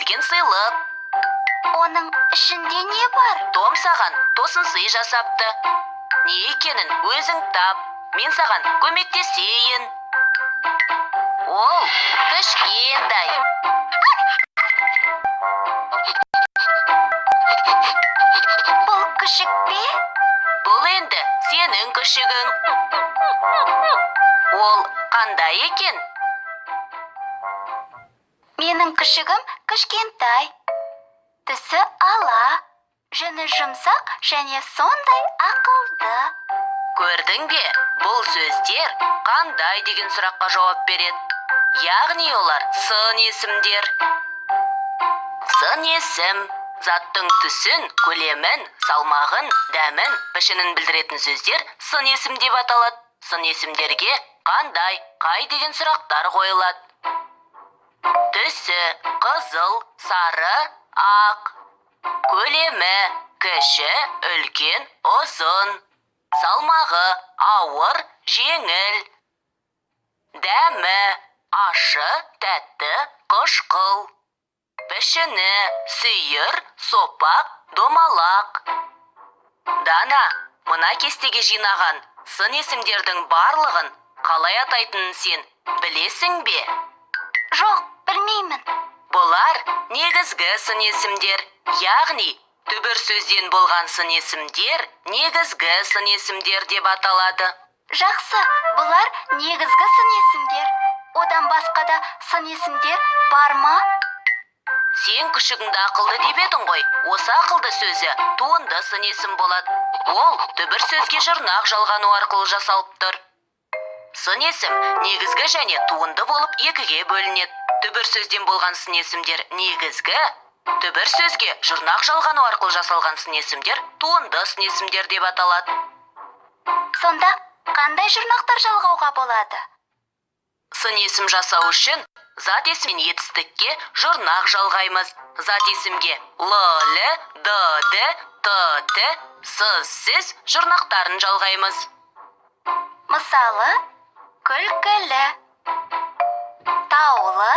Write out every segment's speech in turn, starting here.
келген сыйлық. Оның ішінде не бар? Том саған тосын сый жасапты. Не екенін өзің тап. Мен саған көмектесейін. Ол кішкентай. Бұл күшік пе? Бұл енді сенің күшігің. Ол қандай екен? Менің күшігім кішкентай. Түсі ала, жүні жұмсақ және сондай ақылды. Көрдің бе, бұл сөздер қандай деген сұраққа жауап береді. Яғни олар сын есімдер. Сын есім заттың түсін, көлемін, салмағын, дәмін, пішінін білдіретін сөздер сын есім деп аталады. Сын есімдерге қандай, қай деген сұрақтар қойылады. Түсі қызыл, сары, ақ. Көлемі кіші, үлкен, ұзын. Салмағы ауыр, жеңіл. Дәмі ащы, тәтті, қышқыл. Пішіні сүйір, сопақ, домалақ. Дана, мына кестеге жинаған сын есімдердің барлығын қалай атайтынын сен білесің бе? Жоқ, білмеймін. Бұлар негізгі сын есімдер, яғни түбір сөзден болған сын есімдер негізгі сын есімдер деп аталады. Жақсы, бұлар негізгі сын есімдер. Одан басқа да сын есімдер бар ма? Сен күшігіңді ақылды деп едің ғой. Осы ақылды сөзі туынды сын есім болады. Ол түбір сөзге жұрнақ жалғану арқылы жасалып тұр. Сын есім негізгі және туынды болып екіге бөлінеді. Түбір сөзден болған сын есімдер негізгі, түбір сөзге жұрнақ жалғану арқылы жасалған сын есімдер туынды сын есімдер деп аталады. Сонда қандай жұрнақтар жалғауға болады? Сын есім жасау үшін зат есім мен етістікке жұрнақ жалғаймыз. Зат есімге л, л, д, д, т, т, с, сіз жұрнақтарын жалғаймыз. Мысалы, күлкілі, таулы,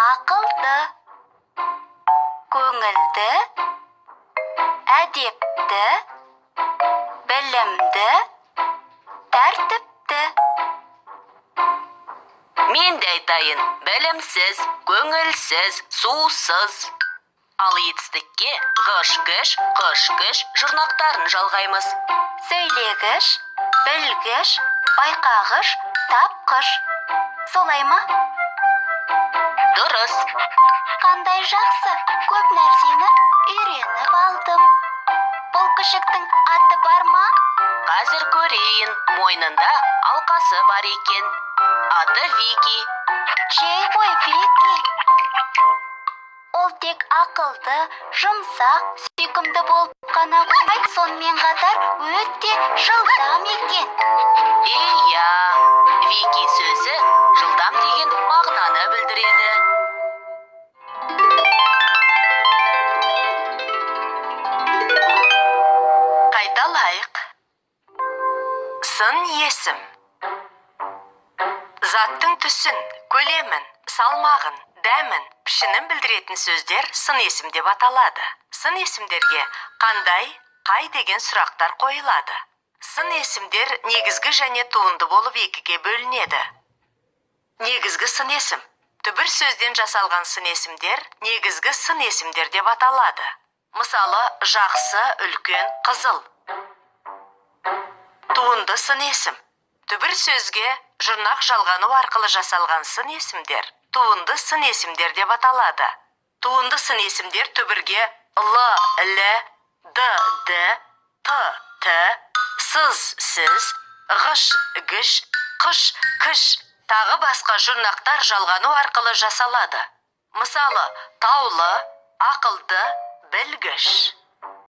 ақылды, көңілді, әдепті, білімді, тәртіпті. Мен де айтайын: білімсіз, көңілсіз, сусыз. Ал етістікке ғыш, гіш, қыш, кіш жұрнақтарын жалғаймыз. Сөйлегіш, білгіш, байқағыш, тапқыш. Солай ма? Дұрыс. Қандай жақсы, көп нәрсені үйреніп алдым. Бұл күшіктің аты бар ма? Қазір көрейін, мойнында алқасы бар екен. Аты Вики. Жей ғой, Вики. Ол тек ақылды, жұмсақ, сүйкімді болып қана қоймай, сонымен қатар өте жылдам екен. Иә, Вики сөзі жылдам деген мағынаны білдіреді. Қайталайық. Сын есім. Заттың түсін, көлемін, салмағын, дәмін, пішінін білдіретін сөздер сын есім деп аталады. Сын есімдерге қандай, қай деген сұрақтар қойылады. Сын есімдер негізгі және туынды болып екіге бөлінеді. Негізгі сын есім. Түбір сөзден жасалған сын есімдер негізгі сын есімдер деп аталады. Мысалы, жақсы, үлкен, қызыл. Туынды сын есім. Түбір сөзге жұрнақ жалғану арқылы жасалған сын есімдер туынды сын есімдер деп аталады. Туынды сын есімдер түбірге л, л, д, д, т, т, сыз, сіз, ғыш, гіш, қыш, кіш, тағы басқа жұрнақтар жалғану арқылы жасалады. Мысалы, таулы, ақылды, білгіш.